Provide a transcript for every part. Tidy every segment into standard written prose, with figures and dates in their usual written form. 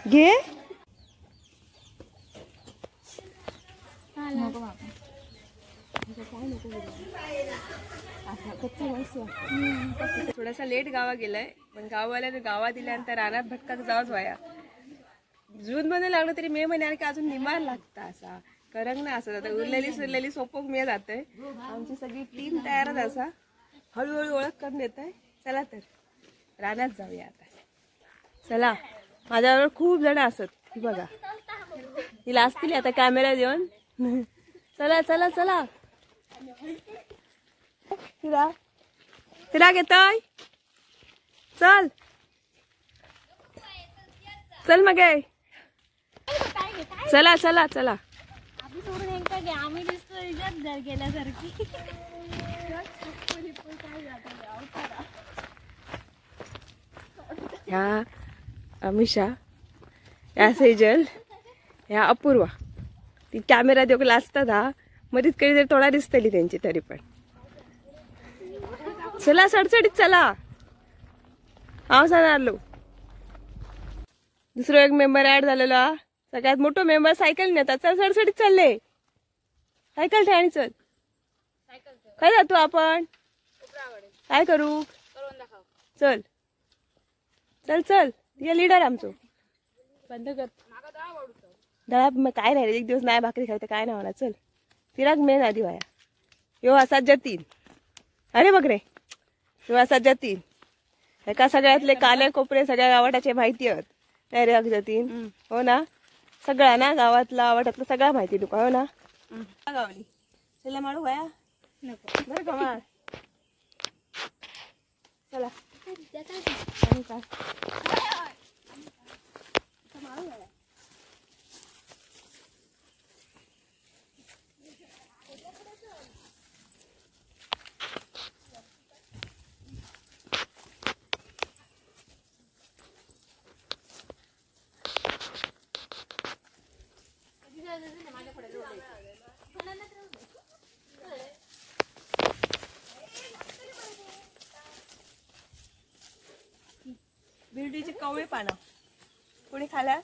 घे. थोडासा लेट गावा गेलाय पण गाववाल्याने गावा दिल्यानंतर रानात भटकाक जावच व्हाया. जून मध्ये लागलं तरी मे महिन्यात की अजून निमार लागता असा करंग ना असं आता उरलेली सुरलेली सोपोक मे जाते. आमची सगळी टीम तयारच असा हळूहळू ओळख करून येत आहे. चला तर रानात जाऊया आता. चला माझ्याबरोबर खूप जण असत ही बघा ही लाजतील आता कॅमेरा देऊन. चला चला चला फिरा फिरा घेतोय. चल चल मग चला चला चला. ह्या अमिषा ह्या सेजल ह्या अपूर्वा ती कॅमेरा देऊक लाजतात हा मधीत कधी तरी थोडा दिसतली त्यांची तरी पण. चला सडसडीत चला. हांव सांगलो दुसरो एक मेंबर ऍड झालेलो. सगळ्यात मोठो मेंबर सायकल नेता. चल सडसडीत चालले सायकल ठेव आणि चल. काय जातो आपण काय करू चल चल चल. या लीडर आमचो बंद कर दळा मग काय नाही एक दिवस नाही भाकरी खायचं काय नाही होणार. चल तिराक मेन आधी वाया यो असा जतीन. अरे बघ रे यो असा जतीन एका सगळ्यातले काले कोपरे सगळ्या गावाटाचे माहिती आहेत नाही रे जतीन हो ना. सगळा ना गावातला आवाटातला सगळा माहिती तुका हो ना. गावली चला माळू वाया नको बरं का माळ. चला काय बिर्डीची कवळी पानं कोणी खाल्या?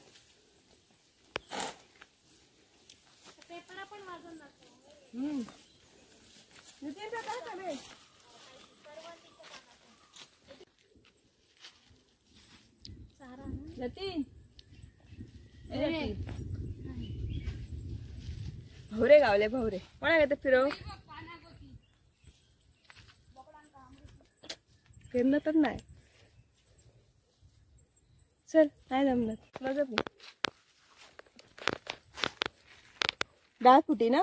भवरे गावले भवरे कोणा घेतात फिरव फिरणं तर नाही. चल नाही जमलं मग डाळ फुटी ना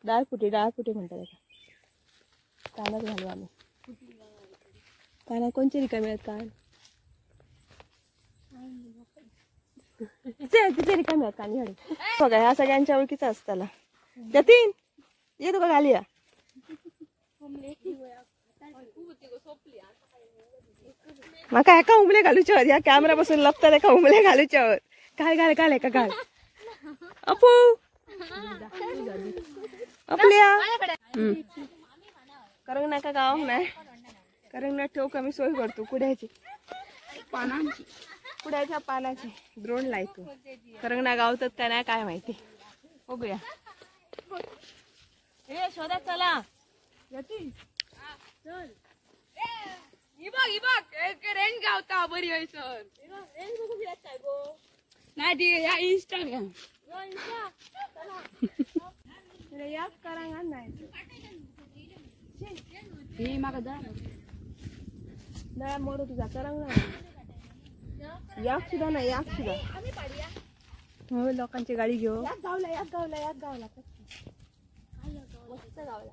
डाळ फुटी डाळ फुटी म्हणतात त्याला. कानात घालू आम्ही काना कोणचे रिकामे आहेत कान तिथे रिकामे आहेत कानी हडे बघा. ह्या सगळ्यांच्या ओळखीचा असताला. जतीन ये तुका घालूया. माका एका उमले घालूच्यावर ह्या कॅमेरा बसून लपतात एका उमले घालूच्यावर. घाल घाल घाल एका घाल. अपू आपल्या करंग नाका गाव नाही करंग ना ठेव कमी सोय करतो कुड्याची पानांची कुड्याच्या पानाची द्रोण लायतो. करंगना गावतात का नाही काय माहिती बघूया. ए शोधा चला चल रेंज गावता बरी हयसर नाही ती ह्या इंस्टाग्राम नाही माका दळा दळा मोडू तुझा करंग ना याक सुद्धा नाही याक सुद्धा. हो लोकांची गाडी घेऊ. गावला याक गावला याक गावला मस्त गावला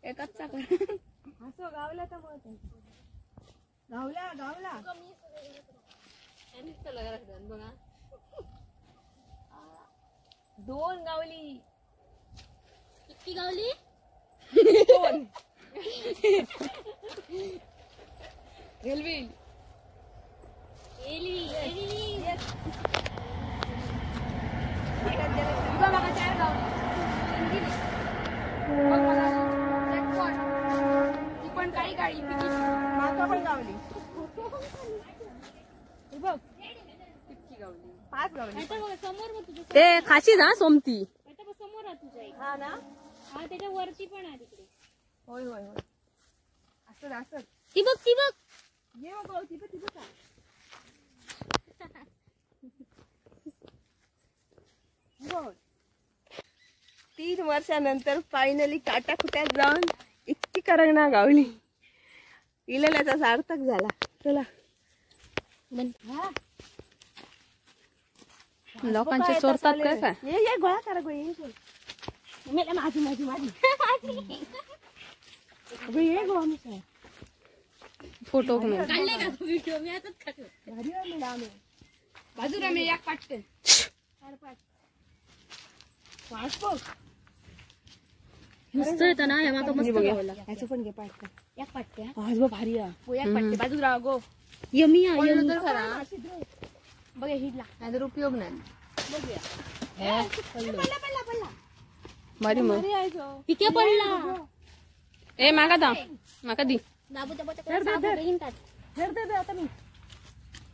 एकाच चाकर हसो गावला तर मग गावला गावला दोन गावली. किती गावली? दोन. एलवी एलवी एलवी चार गावली पण काही गाडी माका पण गावली. बघ 5 गावली. समोर बघ तुझ्या. ते खाशीच हा सोमती. समोर आहे तुझ्या. हा ना, हा त्याच्या वरती पण आहे तिकडे. होय होय होय, असं असं. ती बघ ती बघ. ये बघ ती बघ ती बघ. 3 वर्षानंतर फायनली काटाकुट्यात जाऊन इतकी करंगणा गावली. इलेल्याचा सार्थक झाला. चला लोकांचे चोरतात काय काय. ये ये गोळा करा गो. ये माझी माझी माझी ये गो. आम्ही फोटो बाजूला मी एक पाटते. 5 बघ मस्त येतं ना. माका मस्त गावला. ह्याचं पण घे पाटते. एक पाटते. आज बघ भारी आहे. एक पाटते बाजूला गो. यमी आहे. तर खरा बघ हिडला नाहीतर उपयोग नाही. बघूया. पडला पडला पडला. भारी मग इथे पडला. ए माका दा, माका दी. बाबू त्या धर धर आता मी.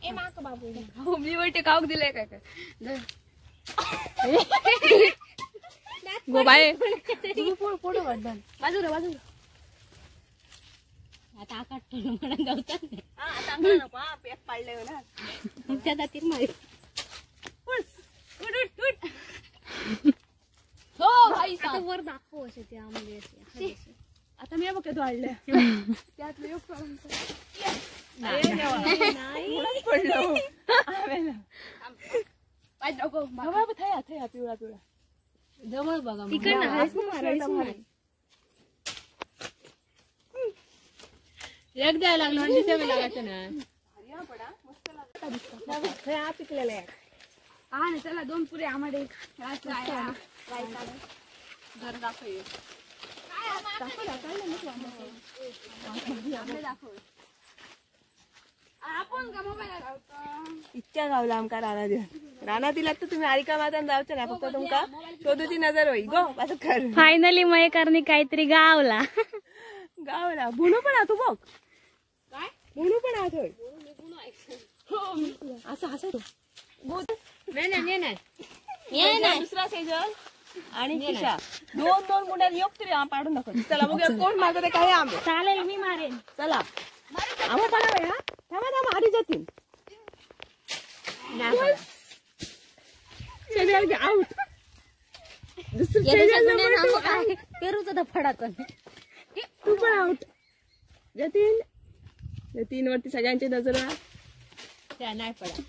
ए माका बाबू. मी वरती काऊक दिलंय काय काय. गो बाय. फोटो काढ. बाजूला बाजूला. आता आकाट म्हणून गावतात. आता नको पेक पाडले ना त्या जातील मारी. हो भाई आता वर दाखव असे ते आंबे असे. आता मी बघ तू आणले त्यातलं योग पडलो. थया पिवळा पिवळा जवळ बघा. तिकडनं एक द्यायला लागलो म्हणजे सेवे लागायचं ना. पिकलेलं आहे. हा ना चला 2 पुरे आम्हाला घर दाखव. आपण का मोबाईल इतक्या गावला आमका राणा दिला. राणा दिला तर तुम्ही आरिका माता जावचे ना, फक्त तुमका शोधूची नजर होई गो. असं कर. फायनली मयेकरनी काहीतरी गावला. गावला बुणू पण आतो बघ. काय बुणू पण आतो. असं असं नाही नाही दुसरा सेजल आणि किशा 2 2 गुंड्यात योग तरी पाडून दाखव. चला बघूया कोण मारतो ते. काय आंबे चालेल मी मारेन. चला आंबे पाडावे. हा थांबा थांबा आधी जातील. आउट. पेरूचा फडाचा. तू पण आउट. जतीन जतीन वरती सगळ्यांची नजर. नाही पडा.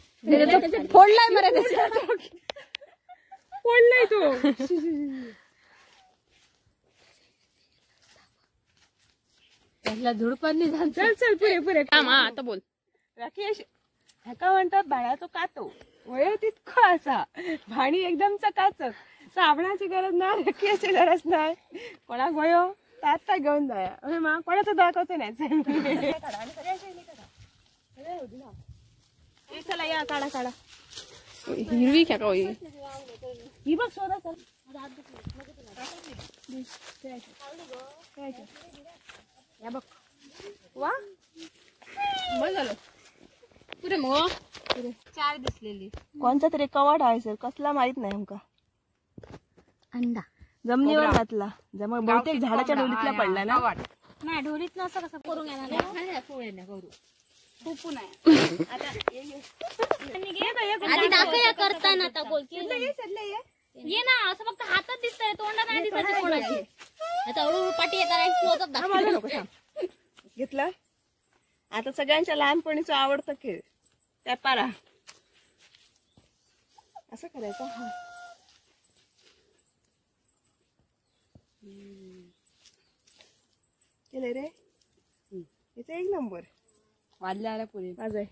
फोडलाय मरे, फोडलाय तो. त्याला धुडपान नाही. चल चल पुरे पुरे. आता बोल राकेश. ह्याका म्हणतात भाड्याचो कातो. वय तितको असा भाणी एकदम चकाचक. साबणाची गरज नाही, रकियाची गरज नाही. कोणाक वयो आता घेऊन जाया. अरे मा कोणाचं दाखवचं नाही. चला या काढा काढा. हिरवी खेका होई ही बघ शोधा. चल या बघ. वा बरं झालं पुरे मग. 4 दिसलेली. कोणता तरी कवाड आहे सर, कसला माहित नाही आमका. अंडा जमिनीवर घातला. बहुतेक झाडाच्या डोलीतला पडला ना. नाही ढोलीत असं कसं करून घेणार. आधी दाखवूया करताना. आता गोल ये ना असं फक्त हातात दिसतंय, तोंडात नाही दिसत कोणाची. आता हळूहळू पाठी येताना घेतला. आता सगळ्यांच्या लहानपणीचा आवडता खेळ त्यापारा. असं करायचं. हा केलं रे. याचा 1 नंबर वाजल्या आल्या पुरे. माझा आहे.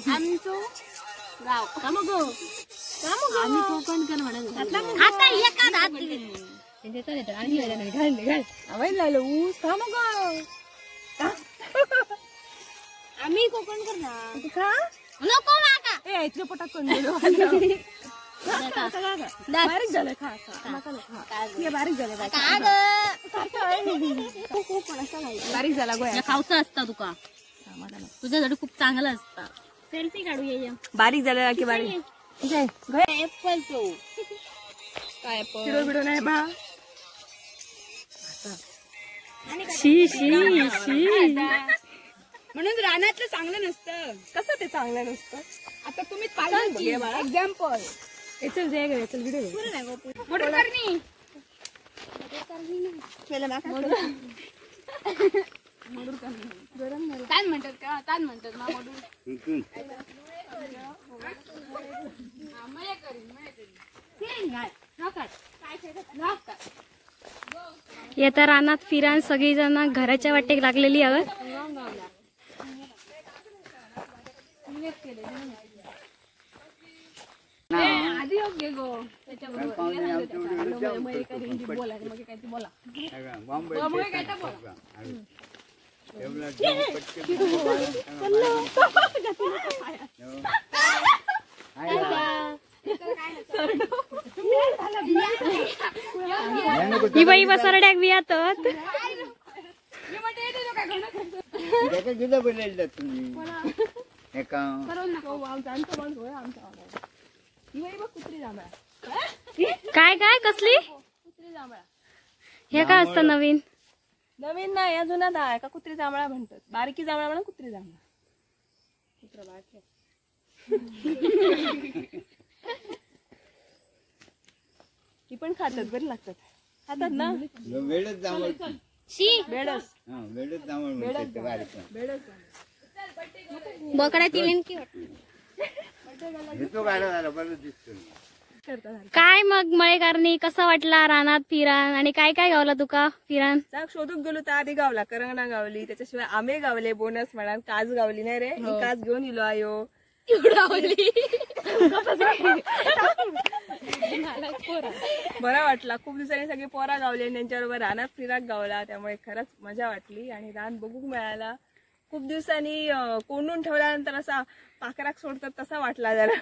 आमचो गाव आम्ही कोकणकर म्हणत आता एका हात दिली. ऊस का मग आम्ही कोकणकर ना. का नको माका. ए इतले पोटात कोण गेलो. बारीक झालं खा खा बारीक झालं बारीक झाला गोया खावचा असता तुका तुझ्यासाठी खूप चांगला असता. सेल्फी काढूया. बारीक झालं की बारीक ऍपल तो काय किडो बिडो नाही बा. शी शी शी म्हणून रानातलं चांगलं नसतं. कसं ते चांगलं नसतं? आता तुम्ही पाहिलं एक्झाम्पल. चल जे चल व्हिडिओ तान म्हणतात का? तान म्हणतात येता रानात फिरान सगळी जण घराच्या वाटेक लागलेली आहोत. ही बाई बसरड्याक बियातत. काय काय कसली हे काय असतं नवीन? नवीन नाही जुना आहे का? कुत्री जांभळा म्हणतात. बारकी जांभळा म्हणून कुत्री जांभळा. कुत्रा बारकी ही पण खातात, बरी लागतात. खातात ना? बेडच जांभळ. शी बेडच बेडच जांभळ म्हणतात बारीक. बेडच बोकडा तिलेन की काय मग मळेकारणी कसा वाटला रानात फिरान आणि काय काय गावला तुका फिरान? शोधूक गेलो तर आधी गावला करंगणा गावली, त्याच्याशिवाय आंबे गावले बोनस म्हणा, काज गावली नाही रे. ही काज घेऊन इलो आयो. बरा वाटला. खूप दिवसांनी सगळी पोरा गावली आणि त्यांच्याबरोबर रानात फिराक गावला, त्यामुळे खरंच मजा वाटली आणि रान बघूक मिळाला. खूप दिवसांनी कोंडून ठेवल्यानंतर असा पाखराक सोडतात तसा वाटला जरा.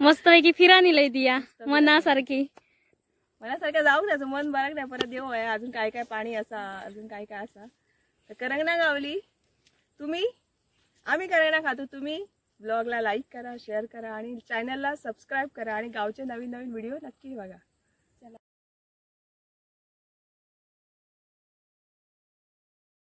मस्त पैकी फिरान इलय दिया मनासारखी. मनासारखं जाऊ त्याचं मन बरं नाही परत देऊ आहे. अजून काय काय पाणी असा, अजून काय काय असा. तर करंगणा गावली. तुम्ही आम्ही करंगणा खातो. तुम्ही ब्लॉगला लाईक करा, शेअर करा आणि चॅनलला सबस्क्राईब करा आणि गावचे नवीन नवीन व्हिडिओ नक्की बघा.